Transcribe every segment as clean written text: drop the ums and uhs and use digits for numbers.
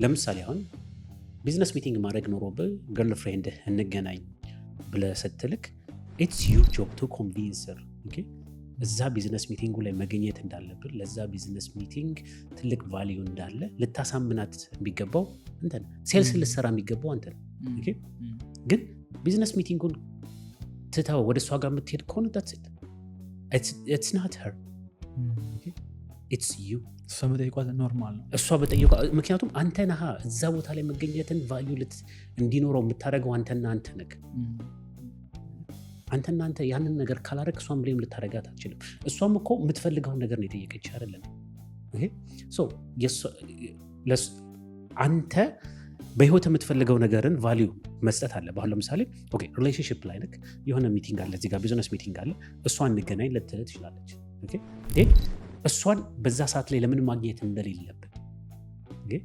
ለምሳሌ አሁን business meeting ማድረግ ኖሮብህ girlfriend ህ እንገናኝ ብለህ ስትልክ it's your job to convince her እዛ business meeting ኡ ላይ መገኘት እንዳለብን፣ ለዛ business meeting ትልቅ value እንዳለ ልታሳምናት የሚገባው አንተ ነህ። Sales ልትሰራ የሚገባው አንተ ነህ። Okay? ግን business meeting ኡን ትተው ወደ እሷ ጋር የምትሄድ ከሆነ that's it. It's not her, it's you. እሷ መጠየቋ normal ነው። እሷ በጠየቋ፣ ምክንያቱም አንተ ነሃ እዛ ቦታ ላይ መገኘትን value እንዲኖረው የምታደርገው፣ አንተና አንተ ነህ። አንተና አንተ ያንን ነገር ካላደረግ እሷም blame ልታደርጋት አትችልም። እሷም እኮ የምትፈልገውን ነገር ነው የጠየቀች አይደለም። Okay? So አንተ በህይወት የምትፈልገው ነገርን value መስጠት አለ። አሁን ለምሳሌ okay relationship ላይ ነህ፣ የሆነ meeting አለ፣ እዚህ ጋር business meeting አለ። እሷ እንገናኝ ልትልህ ትችላለች። Okay? Then እሷን በዛ ሰዓት ላይ ለምን ማግኘት እንደሌለብን okay?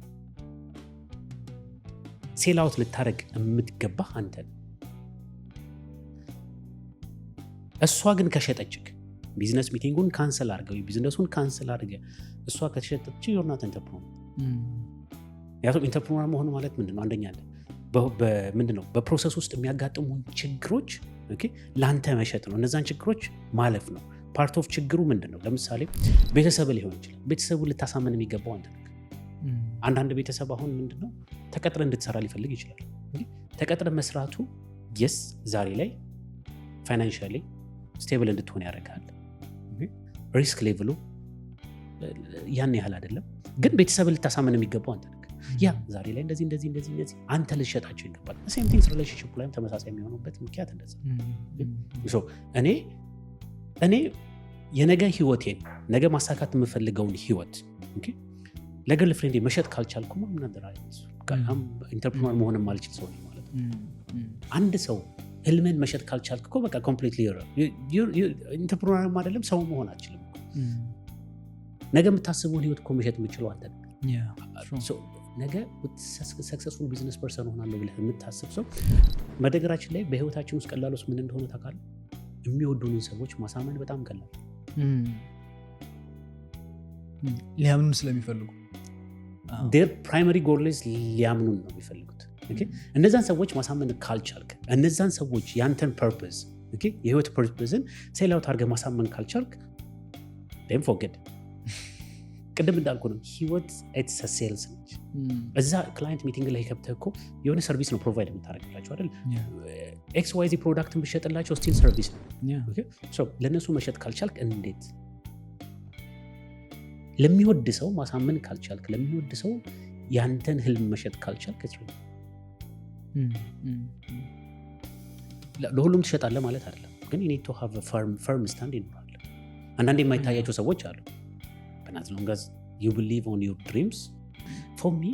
Sell out ልታደረግ የምትገባህ አንተ ነህ። እሷ ግን ከሸጠችክ፣ business meeting ኡን cancel አድርገው፣ business ኡን cancel አድርገ እሷ ከሸጠች you're not entrepreneur። ምክንያቱም entrepreneur መሆን ማለት ምንድን ነው? አንደኛ አለ ምንድን ነው፣ በ process ውስጥ የሚያጋጥሙን ችግሮች okay፣ ለአንተ መሸጥ ነው። እነዛን ችግሮች ማለፍ ነው። Part of ችግሩ ምንድን ነው? ለምሳሌ ቤተሰብ ሊሆን ይችላል። ቤተሰቡ ልታሳምን የሚገባው አንተ ነህ። አንዳንድ ቤተሰብ አሁን ምንድን ነው ተቀጥረ እንድትሰራ ሊፈልግ ይችላል። እንግዲህ ተቀጥረ መስራቱ yes ዛሬ ላይ financially stable እንድትሆን ያደርጋል። Risk level ኡ ያን ያህል አይደለም። ግን ቤተሰብ ልታሳምን የሚገባው አንተ ነህ። Yeah፣ ዛሬ ላይ እንደዚህ እንደዚህ እንደዚህ እንደዚህ አንተ ልትሸጣቸው ይገባል። Same things relationship ላይም ተመሳሳይ የሚሆኑበት ምክንያት እንደዛ። So እኔ የነገ ህይወቴን፣ ነገ ማሳካት የምፈልገውን ህይወት okay፣ ለ girlfriend ኤ መሸጥ ካልቻልኩማ entrepreneur መሆን የማልችል ሰው ነኝ ማለት ነው። አንድ ሰው ህልምን መሸጥ ካልቻልክ እኮ በቃ completely entrepreneur ም አይደለም፣ ሰው መሆን አትችልም። ነገ የምታስበውን ህይወት እኮ መሸጥ የምችለው አንተ ነህ። So ነገ successful business person ሆናለሁ ብለህ የምታስብ ሰው፣ በነገራችን ላይ በህይወታችን ውስጥ ቀላል ውስጥ ምን እንደሆነ ታውቃለህ? የሚወዱንን ሰዎች ማሳመን በጣም ቀላል። ሊያምኑን ስለሚፈልጉ። Their primary goal is ሊያምኑን ነው የሚፈልጉት። Okay? እነዛን ሰዎች ማሳመን ካልቻልክ፣ እነዛን ሰዎች ያንተን purpose፣ የህይወት purpose ን sell out አድርገህ ማሳመን ካልቻልክ then forget። ቅድም እንዳልኩ ነው፣ ህይወት it's sales ነች። እዛ client meeting ላይ ገብተህ እኮ የሆነ service ነው provide የምታደርግላቸው አይደል? XYZ product ን ብሸጥላቸው still service ነው። Okay? So ለእነሱ መሸጥ ካልቻልክ፣ እንዴት ለሚወድ ሰው ማሳመን ካልቻልክ፣ ለሚወድ ሰው ያንተን ህልም መሸጥ ካልቻልክ it's really ለሁሉም ትሸጣለህ ማለት አይደለም፣ ግን you need to have a firm stand ይኖራል። አንዳንዴ የማይታያቸው ሰዎች አሉ። But as long as you believe on your dreams, for me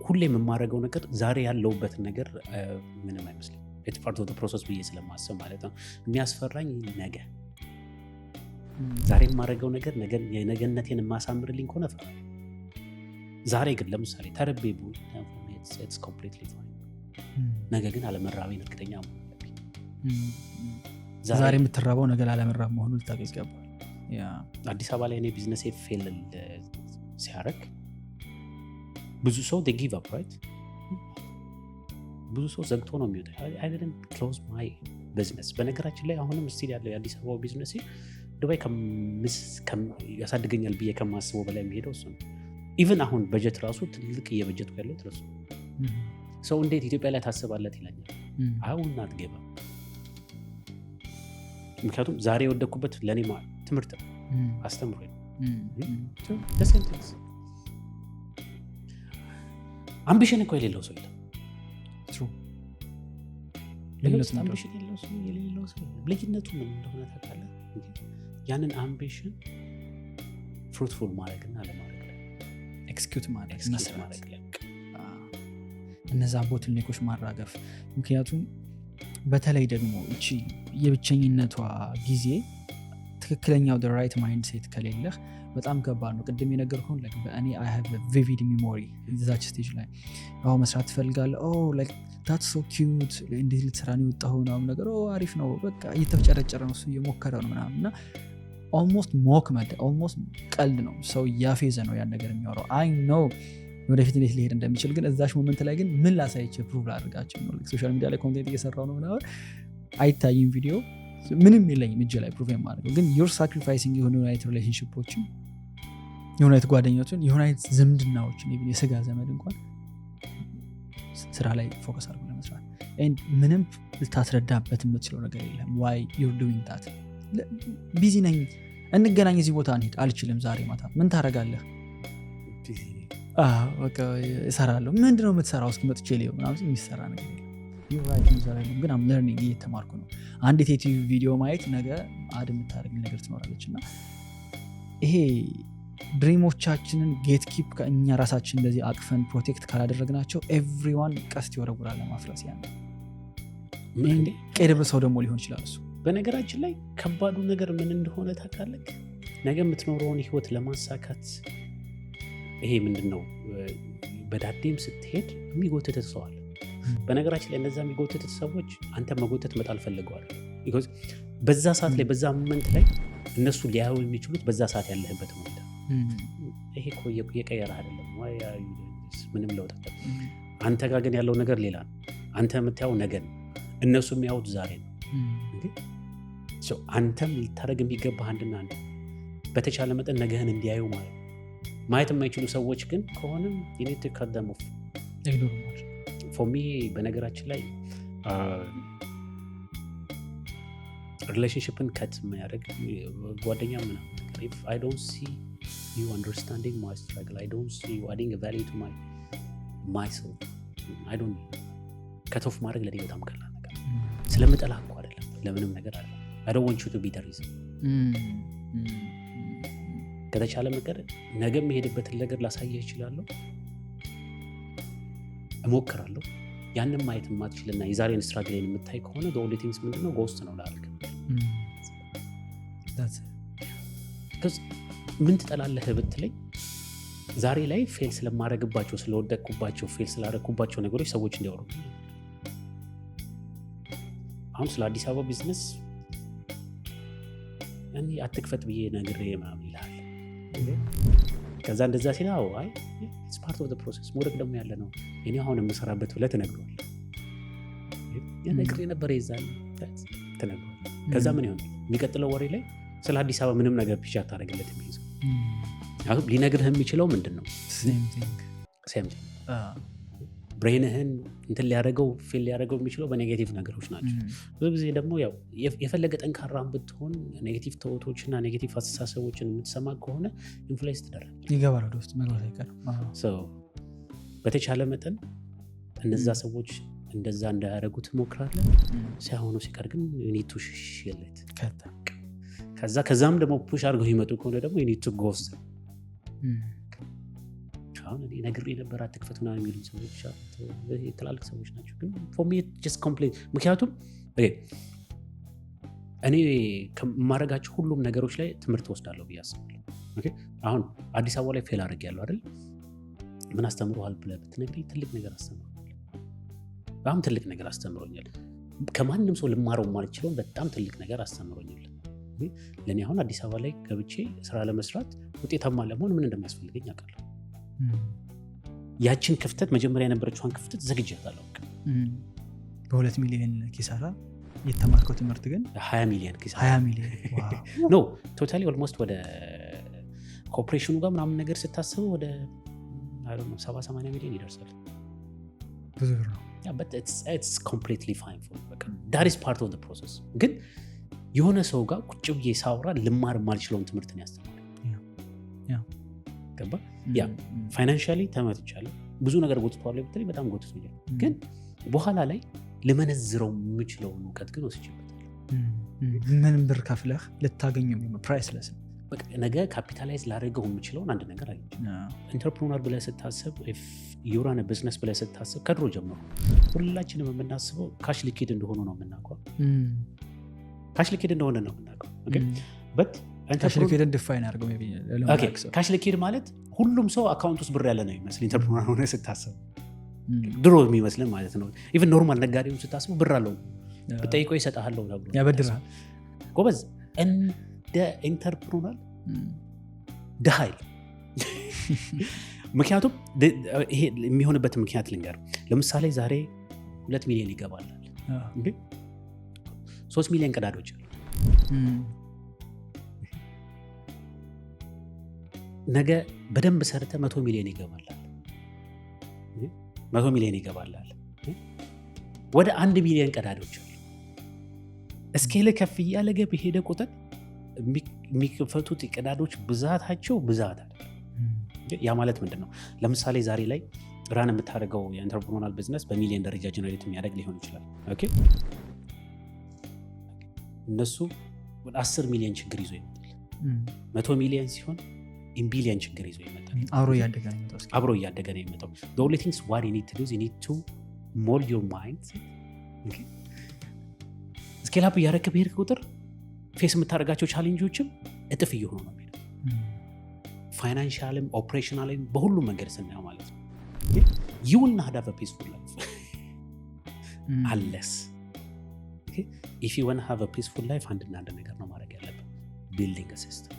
ሁሌ የምማረገው ነገር ዛሬ ያለውበትን ነገር ምንም አይመስልም። It's part of process ብዬ ስለማስብ ማለት ነው። የሚያስፈራኝ ነገ፣ ዛሬ የማደርገው ነገር የነገነቴን የማሳምርልኝ ከሆነ እፈራለሁ። ዛሬ ግን ለምሳሌ ተርቤ ብውል it's completely fine። ነገ ግን አለመራቤን እርግጠኛ መሆን አለብኝ። ዛሬ የምትራበው ነገ ላለመራብ መሆኑ ልታውቅ ይገባል። አዲስ አበባ ላይ እኔ business ኤ fail ሲያደርግ ብዙ ሰው give up, right? ብዙ ሰው ዘግቶ ነው የሚወጣ። I didn't close my business። በነገራችን ላይ አሁንም still ያለው የአዲስ አበባው ቢዝነሴ ዱባይ ያሳድገኛል ብዬ ከማስበው በላይ የሚሄደው እሱ ነው። Even አሁን በጀት ራሱ ትልቅ እየበጀትኩ ያለው እሱ። ሰው እንዴት ኢትዮጵያ ላይ ታስባለት ይለኛል። አሁን አትገባ፣ ምክንያቱም ዛሬ የወደኩበት ለእኔ ትምህርት ነው፣ አስተምሮ ነው። Same things፣ ambition እኮ የሌለው ሰው የለም። Ambition የሌለው ሰው የለም። ልዩነቱ ምን እንደሆነ ታውቃለህ? ያንን ambition fruitful ማድረግና አለማድረግ ላይ execute ማድረግ። Execute መስራት። ማድረግ ላይ። እነዛ bottleneck ኦች ማራገፍ። ምክንያቱም በተለይ ደግሞ እቺ የብቸኝነቷ ጊዜ ትክክለኛው right mindset ከሌለህ በጣም ከባድ ነው። ቅድም የነገርኩህን like በእኔ I have vivid memory። እዛች stage ላይ አዎ መስራት ትፈልጋለህ፣ oh that's so cute፣ እንዴት ልትሰራ ነው የወጣኸው ምናምን ነገር፣ oh አሪፍ ነው፣ በቃ እየተፍጨረጨረ ነው እሱ፣ እየሞከረ ነው ምናምን እና Almost mock almost ቀልድ ነው። ሰው እያፌዘ ነው ያን ነገር የሚያወራው። I know ወደፊት እንዴት ሊሄድ እንደሚችል፣ ግን እዛሽ moment ላይ ግን ምን ላሳይቼ prove ላድርጋቸው ነው? Social media ላይ content እየሰራው ነው ምናምን፣ አይታይም ቪዲዮ፣ ምንም የለኝም እጅ ላይ prove የማደርገው። ግን you're sacrificing የሆኑ አይነት relationship ኦችን፣ የሆነ አይነት ጓደኞችን፣ የሆነ አይነት ዝምድናዎችን፣ even የስጋ ዘመድ እንኳን፣ ስራ ላይ focus አድርጎ ለመስራት። And ምንም ልታስረዳበት የምትችለው ነገር የለም why you're doing that። Busy ነኝ፣ እንገናኝ፣ እዚህ ቦታ እንሂድ፣ አልችልም ዛሬ ማታ። ምን ታደርጋለህ? በቃ እሰራለሁ። ምንድን ነው የምትሰራው? እስኪ መጥቼ ልየው ምናምን። የሚሰራ ነገር የለም። You're right፣ የሚሰራ የለም። ግን I'm learning፣ እየተማርኩ ነው። አንዲት የቲቪ ቪዲዮ ማየት ነገ add የምታደርግ ነገር ትኖራለች። እና ይሄ dream ኦቻችንን gatekeep ከእኛ ራሳችን እንደዚህ አቅፈን protect ካላደረግናቸው everyone ቀስት ይወረውራል ለማፍረስ። ያ ቅርብ ሰው ደግሞ ሊሆን ይችላል እሱ። በነገራችን ላይ ከባዱ ነገር ምን እንደሆነ ታውቃለህ? ነገ የምትኖረውን ህይወት ለማሳካት ይሄ ምንድን ነው፣ በዳዴም ስትሄድ የሚጎትትህ ሰው አለ። በነገራችን ላይ እነዛ የሚጎትትህ ሰዎች አንተ መጎተት መጣል ፈልገዋል። Because በዛ ሰዓት ላይ፣ በዛ moment ላይ እነሱ ሊያዩ የሚችሉት በዛ ሰዓት ያለህበት ሁኔታ፣ ይሄ እኮ የቀየረ አይደለም፣ ምንም ለውጥ አለ። አንተ ጋር ግን ያለው ነገር ሌላ ነው። አንተ የምታየው ነገ ነው፣ እነሱ የሚያዩት ዛሬ ነው። አንተም ልታደርግ የሚገባህ አንድና አንድ በተቻለ መጠን ነገህን እንዲያዩ ማለት ነው። ማየት የማይችሉ ሰዎች ግን ከሆነም you need to cut them off for me። በነገራችን ላይ relationship ን cut የሚያደርግ ጓደኛ ምናምን ነገር፣ if I don't see you understanding my struggle, I don't see you adding value to my myself, I don't cut off ማድረግ ለኔ በጣም ቀላል ነገር። ስለምጠላ እኮ አይደለም፣ ለምንም ነገር አለ። I don't want you to be the reason። ከተቻለ መቀር ነገ የምሄድበትን ነገር ላሳየህ እችላለሁ፣ እሞክራለሁ። ያንን ማየት የማትችልና የዛሬን struggle ኤን የምታይ ከሆነ only things ምንድነው፣ ghost ነው ላልክ። That's it። ምን ትጠላለህ ብትለኝ ዛሬ ላይ fail ስለማድረግባቸው፣ ስለወደቅኩባቸው፣ fail ስላደረግኩባቸው ነገሮች ሰዎች እንዲያወሩ። አሁን ስለ አዲስ አበባ ቢዝነስ እኔ አትክፈት ብዬ ነግሬ ምናምን ይልሃል። ከዛ እንደዛ ሲል አዎ፣ አይ it's part of process፣ መውደቅ ደግሞ ያለ ነው፣ እኔ አሁን የምሰራበት ብለህ ትነግረዋለህ። ነግሬ ነበር የዛን ትነግረዋለህ። ከዛ ምን ይሆናል? የሚቀጥለው ወሬ ላይ ስለ አዲስ አበባ ምንም ነገር pitch አታደርግለት የሚይዘው። ምክንያቱም ሊነግርህ የሚችለው ምንድን ነው? Same thing። Same thing። Brain ህን እንትን ሊያደርገው፣ fill ሊያደርገው የሚችለው በ negative ነገሮች ናቸው። ብዙ ጊዜ ደግሞ ያው የፈለገ ጠንካራን ብትሆን negative thought ኦች እና negative አስተሳሰቦችን የምትሰማ ከሆነ influence ትደረግ ይገባል፣ ወደ ውስጥ መግባት አይቀርም። So በተቻለ መጠን እነዛ ሰዎች እንደዛ እንዳያደርጉ ትሞክራለህ። ሳይሆኑ ሲቀር ግን you need to ሽሽለት። ከዛም ደግሞ push አድርገው ይመጡ ከሆነ ደግሞ you need to ghost። አሁን እኔ ነግሬ ነበር አትክፈት ምናምን የሚሉ ሰዎች አሉ። ትላልቅ ሰዎች ናቸው። ግን for me just complete፣ ምክንያቱም እኔ ከማደርጋቸው ሁሉም ነገሮች ላይ ትምህርት ወስዳለሁ ብዬ አስባለሁ። Okay፣ አሁን አዲስ አበባ ላይ fail አድርጌያለሁ አይደል? ምን አስተምሮሃል ብለህ ብትነግረኝ ትልቅ ነገር አስተምሮኛል። በጣም ትልቅ ነገር አስተምሮኛል። ከማንም ሰው ልማረው የማልችለውን በጣም ትልቅ ነገር አስተምሮኛል። ለእኔ አሁን አዲስ አበባ ላይ ገብቼ ስራ ለመስራት፣ ውጤታማ ለመሆን ምን እንደሚያስፈልገኝ አውቃለሁ። ያችን ክፍተት፣ መጀመሪያ የነበረችዋን ክፍተት ዘግጃታለሁ። በ2 ሚሊዮን ኪሳራ የተማርከው ትምህርት ግን 20 ሚሊዮን ኪሳራ። 20 ሚሊዮን፣ wow። No, totally almost ወደ ኮኦፕሬሽኑ ጋር ምናምን ነገር ስታስበው ወደ 70-80 ሚሊዮን ይደርሳል። ብዙ ብር ነው። Completely fine፣ that is part of process። ግን የሆነ ሰው ጋር ቁጭ ብዬ ሳውራ ልማር የማልችለውን ትምህርት ነው ያስተማረኝ። ገባ? Yeah, financially ተመትቻለሁ። ብዙ ነገር ጎትቷል ብትለኝ በጣም ጎትቶኛል። ግን በኋላ ላይ ልመነዝረው የምችለውን እውቀት ግን ወስጄበታለሁ። ምንም ብር ከፍለህ ልታገኘው priceless ነው። በቃ ነገ capitalize ላደርገው የምችለውን አንድ ነገር አግኝቼ። Entrepreneur ብለህ ስታስብ፣ you run business ብለህ ስታስብ፣ ከድሮ ጀምሮ ሁላችንም የምናስበው cash liquid እንደሆኑ ነው የምናውቀው። Cash liquid እንደሆነ ነው የምናውቀው። But Cash liquid ን define አድርገው maybe ለማያውቅ ሰው። Cash liquid ማለት ሁሉም ሰው account ውስጥ ብር ያለ ነው ይመስል entrepreneur ሆነ ስታስብ ድሮ የሚመስልን ማለት ነው። Even normal ነጋዴውን ስታስቡ ብር አለው ብጠይቀው ይሰጥሃለሁ ተብሎ ያበድርሃል። ጎበዝ። እንደ entrepreneur ድሃ የለም። ምክንያቱም ይሄ የሚሆንበት ምክንያት ልንገር። ለምሳሌ ዛሬ 2 ሚሊዮን ይገባላል፣ 3 ሚሊዮን ቀዳዶች አሉ። ነገ በደንብ ሰርተ 100 ሚሊዮን ይገባላል፣ 100 ሚሊዮን ይገባላል፣ ወደ 1 ሚሊዮን ቀዳዶች አሉ። Scale ከፍ እያለ በሄደ ቁጥር የሚከፈቱት ቀዳዶች ብዛታቸው ብዛት አለ። ያ ማለት ምንድን ነው? ለምሳሌ ዛሬ ላይ run የምታደርገው የ entrepreneurial business በሚሊዮን ደረጃ generate የሚያደርግ ሊሆን ይችላል። Okay፣ እነሱ ወደ 10 ሚሊዮን ችግር ይዞ ይመጣል። 100 ሚሊዮን ሲሆን ቢሊዮን ችግር ይዞ ይመጣል። አብሮ እያደገ ነው የሚመጣው እስኪ። አብሮ እያደገ ነው የሚመጣው። The only things what you need to do is you need to mold your mindset. Okay? Scale up እያደረግክ በሄድክ ቁጥር face የምታደርጋቸው challenge ኦችም እጥፍ እየሆኑ ነው የሚሄዱት። Financial ም operational ም በሁሉም መንገድ ስናየው ማለት ነው። You will not have a peaceful life unless, okay? If you want to have a peaceful life አንድና አንድ ነገር ነው ማድረግ ያለብን፣ building a system.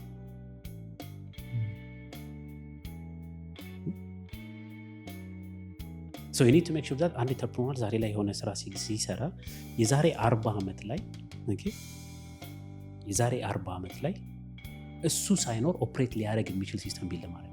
So you need to make sure that አንድ entrepreneur ዛሬ ላይ የሆነ ስራ ሲሰራ የዛሬ 40 ዓመት ላይ፣ okay፣ የዛሬ 40 ዓመት ላይ እሱ ሳይኖር operate ሊያደርግ የሚችል system build ማድረግ